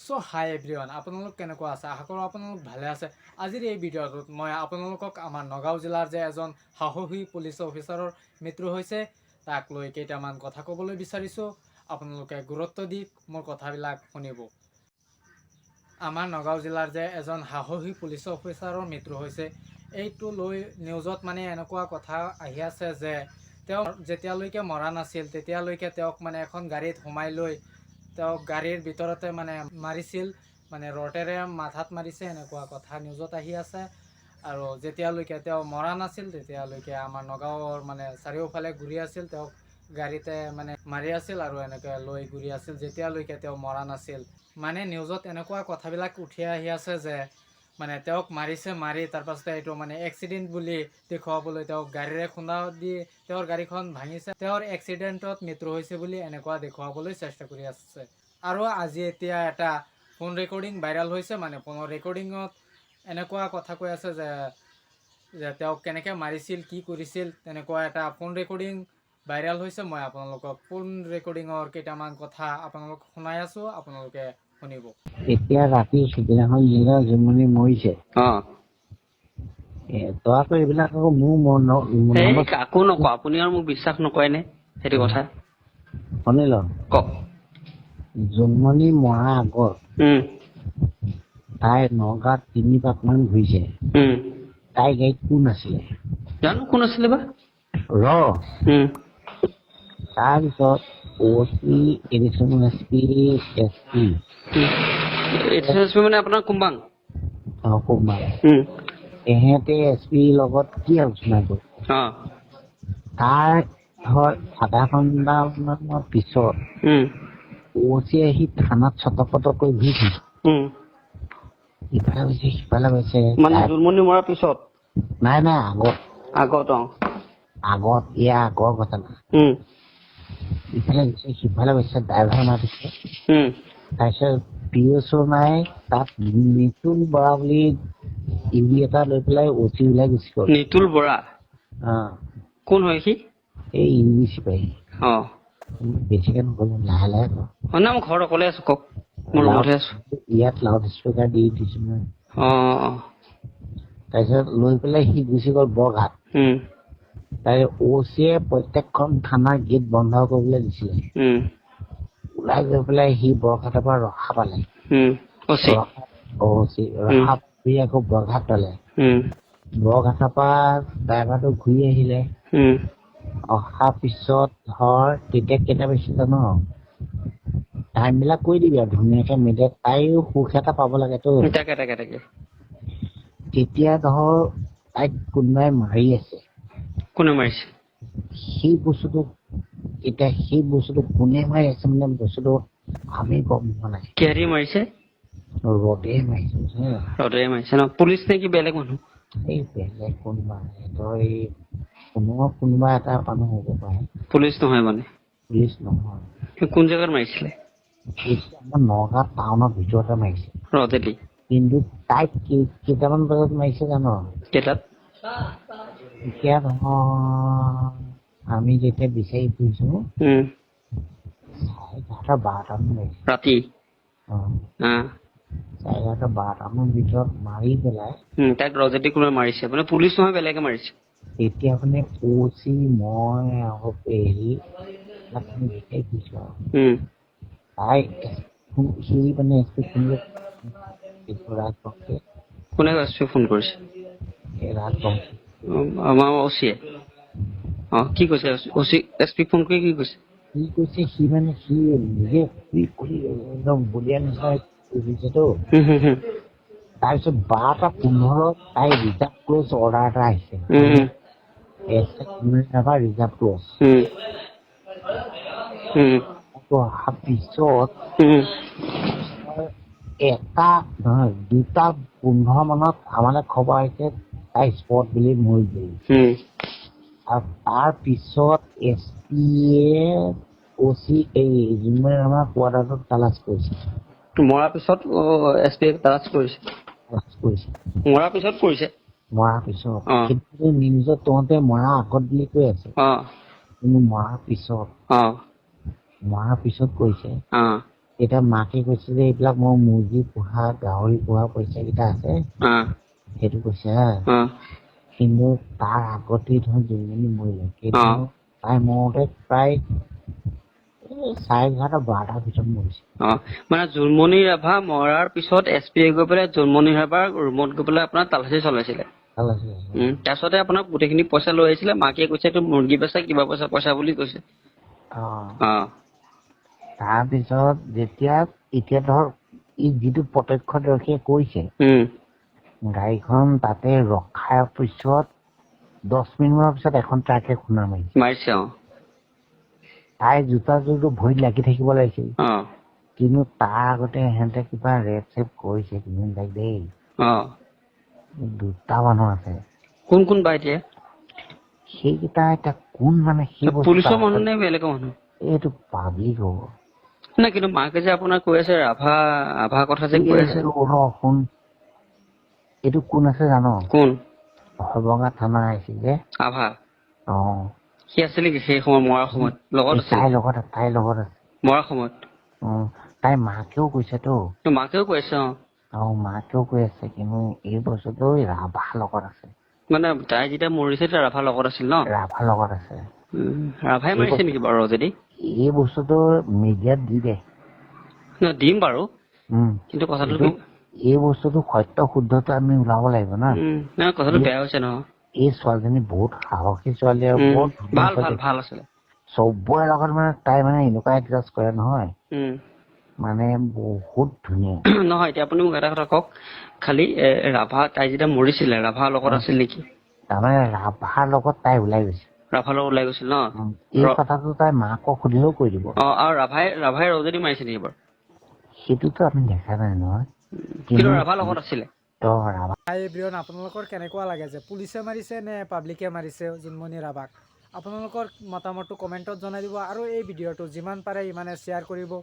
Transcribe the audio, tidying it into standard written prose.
চ' হাই everyone, আপোনালোক কেনেকুৱা আছে? আশা কৰোঁ আপোনালোক ভালে আছে। আজিৰ এই ভিডিঅ'টোত মই আপোনালোকক আমাৰ নগাঁও জিলাৰ যে এজন সাহসী পুলিচ অফিচাৰৰ মৃত্যু হৈছে, তাক লৈ কেইটামান কথা ক'বলৈ বিচাৰিছোঁ। আপোনালোকে গুৰুত্ব দি মোৰ কথাবিলাক শুনিব। আমাৰ নগাঁও জিলাৰ যে এজন সাহসী পুলিচ অফিচাৰৰ মৃত্যু হৈছে, এইটো লৈ নিউজত মানে এনেকুৱা কথা আহি আছে যে তেওঁ যেতিয়ালৈকে মৰা নাছিল, তেতিয়ালৈকে তেওঁক মানে এখন গাড়ীত সোমাই লৈ তেওঁক গাড়ীৰ ভিতৰতে মানে মাৰিছিল, মানে ৰডেৰে মাথাত মাৰিছে, এনেকুৱা কথা নিউজত আহি আছে। আৰু যেতিয়ালৈকে তেওঁ মৰা নাছিল, তেতিয়ালৈকে আমাৰ নগাঁৱৰ মানে চাৰিওফালে ঘূৰি আছিল, তেওঁক গাড়ীতে মানে মাৰি আছিল আৰু এনেকৈ লৈ ঘূৰি আছিল যেতিয়ালৈকে তেওঁ মৰা নাছিল। মানে নিউজত এনেকুৱা কথাবিলাক উঠি আহি আছে যে মানে তেওঁক মাৰিছে, মাৰি তাৰপাছতে এইটো মানে এক্সিডেণ্ট বুলি দেখুৱাবলৈ তেওঁক গাড়ীৰে খুন্দা দি তেওঁৰ গাড়ীখন ভাঙিছে, তেওঁৰ এক্সিডেণ্টত মৃত্যু হৈছে বুলি এনেকুৱা দেখুৱাবলৈ চেষ্টা কৰি আছে। আৰু আজি এতিয়া এটা ফোন ৰেকৰ্ডিং ভাইৰেল হৈছে। মানে ফোনৰ ৰেকৰ্ডিঙত এনেকুৱা কথা কৈ আছে যে তেওঁক কেনেকৈ মাৰিছিল, কি কৰিছিল, তেনেকুৱা এটা ফোন ৰেকৰ্ডিং ভাইৰেল হৈছে। মই আপোনালোকক ফোন ৰেকৰ্ডিঙৰ কেইটামান কথা আপোনালোকক শুনাই আছোঁ, আপোনালোকে শুনিব। এতিয়া ৰাতি সিদিনাখন যিদিনা জোনমণি মৰিছে, তই আকৌ এইবিলাক আকৌ মোৰ মন এই কাকো নকওঁ। আপুনি আৰু মোক বিশ্বাস নকৰে নে সেইটো কথা? শুনি ল। কওক। জোনমণি মৰা আগত তাই নগাঁৱত 3 পাকমান ঘূৰিছে। তাই গাড়ীত কোন আছিলে? জানো কোন আছিলে বা। ৰ। তাৰপিছত O' C, additional S P, S P. S P মানে আপোনাৰ কুম্বাং? অ, কোনোবা এহেঁতে এছ পিৰ লগত কি আলোচনা কৰিছে? তাৰ ধৰ আধা ঘণ্টামানৰ পিছত অ' চি আহি থানাত চটফটকৈ ঘূৰি ফুৰিছে। ইফালে গৈছে, সিফালে গৈছে। মানে জোনমণি মৰাৰ পিছত? নাই, আগত। আগত, অ। আগত, ইয়াৰ আগৰ ঘটনা। ইফালে গৈছে, সিফালে গৈছে, ড্ৰাইভাৰ মাতিছে। তাৰপিছত পি এছ অ' নাই তাত, নিতুল বৰা বুলি ইভি এটা লৈ পেলাই অ' চি ওলাই গুচি গ'ল। নিতুল বৰা? অ। কোন হয় সি? এই ইউ বি চিপাহী। বেছিকে নক'ব, লাহে লাহে ক। অ, নাই, মই ঘৰত অকলে আছো, কওক। মই ৰুমতহে আছো। ইয়াত লাউড স্পীকাৰ দি দিছো নহয়। অ অ তাৰপিছত লৈ পেলাই সি গুচি গ'ল বৰঘাট। তাৰপিছত অ' চিয়ে প্ৰত্যেকখন থানাৰ গেট বন্ধ কৰিবলৈ দিছিলে। ওলাই গৈ পেলাই সি বৰঘাটৰ পৰা ৰখা পালে। অচি? অ' চি ৰখা ঘূৰি আকৌ বৰঘাট পালে। বৰঘাটৰ পৰা ড্ৰাইভাৰটো ঘূৰি আহিলে। অহাৰ পিছত ধৰ তেতিয়া কেইটা বাজিছে জান? টাইম বিলাক কৈ দিবি আৰু ধুনীয়াকে মিলে, তাইও সুখ এটা পাব লাগেতো। তাকে তাকে তাকে তেতিয়া ধৰ তাইক কোনোবাই মাৰি আছে। কোনে মাৰিছে? সেই বস্তুটো এতিয়া, সেই বস্তুটো কোনে মাৰি আছে, মানে বস্তুটো আমি গম পোৱা নাই। কিহেদি মাৰিছে? ৰদে মাৰিছে, বুজিলি নাই? ৰদেৰে মাৰিছে ন? পুলিচ নে কি বেলেগ মানুহ? এই বেলেগ কোনোবা, ধৰ এই কোনোবা কোনোবা এটা মানুহ হ'ব পাৰে। পুলিচ নহয় মানে? পুলিচ নহয়। সি কোন জেগাত মাৰিছিলে? এইটো আমাৰ নগাঁও টাউনৰ ভিতৰতে মাৰিছে। ৰদেদি? কিন্তু তাইক কেইটামান বজাত মাৰিছে জান? কেইটাত? এতিয়া নহয়, আমি যেতিয়া বিচাৰি ফুৰিছো, 11:30, 12টামান মাৰিছে। ৰাতি? অ। 11:30, 12টামান ভিতৰত মাৰি পেলাই। তাইক ৰদেদি কোনোবাই মাৰিছে, মানে পুলিচ নহয়, বেলেগে মাৰিছে। তেতিয়া মানে অ' চি, মই আৰু হেৰি তাক আমি বিচাৰি ফুৰিছো আৰু তাই সি মানে এছ পি ফোন ৰাজবংশী। কোনে এছ পি ফোন কৰিছে? এই ৰাজবংশী। অ, আমাৰ অচিয়ে। অ, কি কৈছে অচি? এছ পিক ফোন কৰি কি কৈছে? কি কৈছে, সি মানে সি নিজে শুই কৰি একদম বলিয়া নিচিনা কৰিছেতো। হুম হুম হুম তাৰপিছত 12টা 15ত তাই ৰিজাৰ্ভ ক্লজ অৰ্ডাৰ এটা আহিছে। S reserve clause. উম উম অহাৰ পিছত এটা নহয়, 2টা 15 মানত আমালৈ খবৰ আহিছে তাই স্পট বুলি মৰি গ'ল। আৰু তাৰ পিছত এছ পিয়ে অ' চি এই জোনমণি আমাৰ কোৱাৰ্টাৰটোত তালাচ কৰিছে। মৰাৰ পিছত এছ পি তালাচ কৰিছে? তালাচ কৰিছে। মৰাৰ পিছত কৰিছে? মৰাৰ পিছত। কিন্তু নিউজত তহঁতে মৰাৰ আগত বুলি কৈ আছে। কিন্তু মৰাৰ পিছত। মৰাৰ পিছত কৰিছে। এতিয়া মাকে কৈছে যে এইবিলাক মই মুৰ্গী পোহা, গাহৰি পোহা পইচা কেইটা আছে, সেইটো কৈছে হা। কিন্তু তাৰ আগতেই ধৰ জোনমণি মৰিলে, কিন্তু তাই মৰোতে প্ৰায় এই 11:30 12টাৰ ভিতৰত মৰিছে। অ, মানে জোনমণি ৰাভা মৰাৰ পিছত এছ পি গৈ পেলাই জোনমণি ৰাভাৰ ৰুমত গৈ পেলাই আপোনাৰ তালাচী চলাইছিলে। ভাল আছে। তাৰপিছতে আপোনাৰ গোটেইখিনি পইচা লৈ আহিছিলে। মাকে কৈছে এইটো মুৰ্গী বেচা কিবা পইচা পইচা বুলি কৈছে। তাৰপিছত যেতিয়া এতিয়া ধৰ ই যিটো প্ৰত্যক্ষদৰ্শীয়ে কৈছে, গাড়ীখন তাতে ৰখাৰ পিছত 10 মিনিটৰ পিছত এখন ট্ৰাকে খুন্দা মাৰিছে। মাৰিছে, অ। তাইৰ জোতাযোৰটো ভৰিত লাগি থাকিব লাগিছিল, কিন্তু তাৰ আগতে সিহঁতে কিবা ৰেপ চেপ কৰিছে কিন্তু তাইক দেই। দুটা মানুহ আছে। কোন কোন বা এতিয়া? সেইকেইটা এতিয়া কোন, মানে সেই বস্তু পুলিচৰ মানুহ নে বেলেগৰ মানুহ? এইটো পাব্লিক হ'ব। নাই, কিন্তু মাকে যে আপোনাৰ কৈ আছে ৰাভা আভা কথা যে কৈ আছে। এইটো ৰ শুন, এইটো কোন আছে জান? কোন? হৰভঙা থানা আহিছিল যে। আভা? অ। সি আছিল নেকি সেই সময়ত, মৰাৰ সময়ত লগত আছিল? তাইৰ লগত আছে। মৰাৰ সময়ত? অ, তাইৰ মাকেও কৈছেতো। তো মাকেও কৈ আছে, অ। অ, মাকেও কৈ আছে, কিন্তু এই বস্তুটো ৰাভা লগত আছে। মানে তাই যেতিয়া মৰিছে তেতিয়া ৰাভাৰ লগত আছিল ন? ৰাভাৰ লগত আছে। ৰাভাই মাৰিছে নেকি বাৰু যদি? এই বস্তুটো মিডিয়াত দি দে। ন, দিম বাৰু, কিন্তু কথাটো এই বস্তুটো সত্য শুদ্ধটো আমি ওলাব লাগিব না। নাই, কথাটো বেয়া হৈছে নহয়। এই ছোৱালীজনী বহুত সাহসী ছোৱালী আৰু বহুত ধুনীয়া ভাল ভাল। ছোৱালী। ভাল আছিলে। চবৰে লগত মানে তাই মানে এনেকুৱা এডজাষ্ট কৰে নহয়, মানে বহুত ধুনীয়া। নহয়, এতিয়া আপুনি মোক এটা কথা কওক খালি, ৰাভা তাই যেতিয়া মৰিছিলে ৰাভাৰ লগত আছিল নেকি? তাৰমানে ৰাভাৰ লগত তাই ওলাই গৈছে। ৰাভাৰ লগত ওলাই গৈছিল ন? এই কথাটো তাই মাকক সুধিলেও কৈ দিব। অ, আৰু ৰাভাই ৰজনী মাৰিছে নেকি বাৰু? সেইটোতো আমি দেখা নাই নহয়। কিন্তু ৰাভাৰ লগত আছিলে। তো ৰাভা হাই এভৰিৱান, আপোনালোকৰ কেনেকুৱা লাগে যে পুলিচে মাৰিছে নে পাব্লিকে মাৰিছে জোনমণি ৰাভাক? আপোনালোকৰ মতামতটো কমেণ্টত জনাই দিব আৰু এই ভিডিঅ'টো যিমান পাৰে ইমানে শ্বেয়াৰ কৰিব।